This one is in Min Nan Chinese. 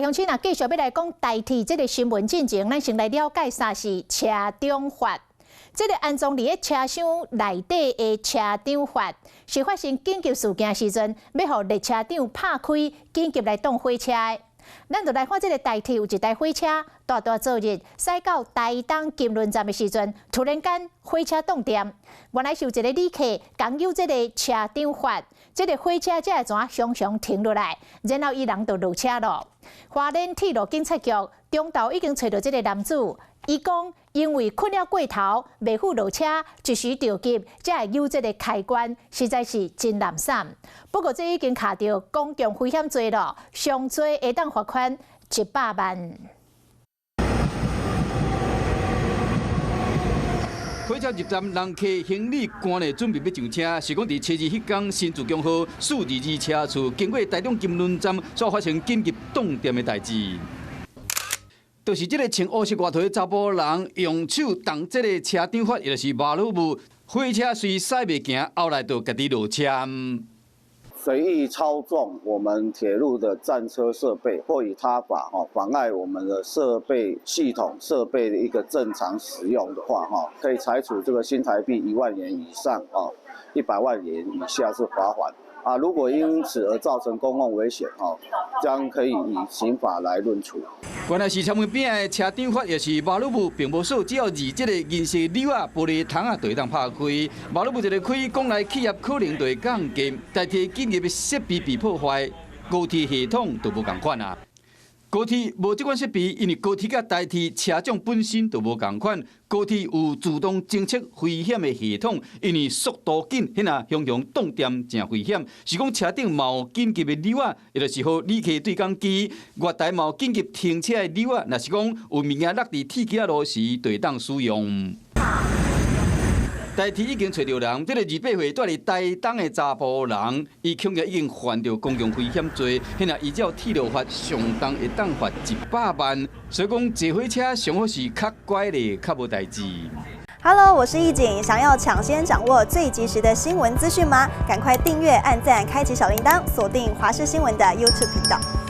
鄉親啊，繼續欲來講台鐵這个新聞進前，咱先來了解啥是車長閥。這个安裝佇咧車廂內底的車長閥，是發生緊急事件時陣，欲予列車長拍開緊急來擋火車的。咱就來看這个台鐵有一台火車，大大昨日駛到台東金崙站的時陣，突然間火車斷電，原來是有一个旅客仝扭這个車長閥，這个火車才會怎雄雄停落來，然後伊人就落車囉。花蓮鐵路警察局中晝已經揣著這个男子，伊講因為睏了過頭，袂赴落車，一時著急，才會扭這个開關，實在是真濫散。不過這已經敲著公共危險罪囉，上濟會當罰款100萬。火車入站，人客行李趕咧準備欲上車，是講佇初二彼工新自強號422車次經過台中金崙站，所發生緊急斷電的代誌。就是這个穿烏色外套的查埔人用手動這个車長閥，也就是馬路木，火車隨駛袂行，後來就家己落車。隨意操縱我們鐵路的站車設備，或以他法哈妨礙我們的設備系統設備的一個正常使用的話，哈，可以裁處這個新台幣1萬元以上啊，100萬元以下是罰款啊。如果因此而造成公共危險，哈，將可以以刑法來論處。原來是車門邊的車長閥，也是馬路木，並無鎖，只要按這个銀色鈕仔玻璃窗仔就會當拍開。馬路木一个開，講來氣壓可能就會降低，代替緊急的設備被破壞，高鐵系統就無仝款啊。高鐵無這款設備，因為高鐵佮台鐵車種本身就無仝款。高鐵有自動偵測危險的系統，因為速度緊，彼若雄雄斷電誠危險。是講車頂嘛有緊急的鈕仔，也就是予旅客對講機，月台嘛有緊急停車的鈕仔，若是講有物件落佇鐵橋路時，就會當使用。台鐵已經揣著人，這个28歲住佇台東的查埔人，伊恐驚已經犯著公共危險罪，彼若依照鐵路法上重會當罰100萬，所以講坐火車上好是較乖咧，較無代誌。 Hello，我是易景，想要搶先掌握最及時的新聞資訊嗎？趕快訂閱、按讚、開啟小鈴鐺，鎖定華視新聞的 YouTube 頻道。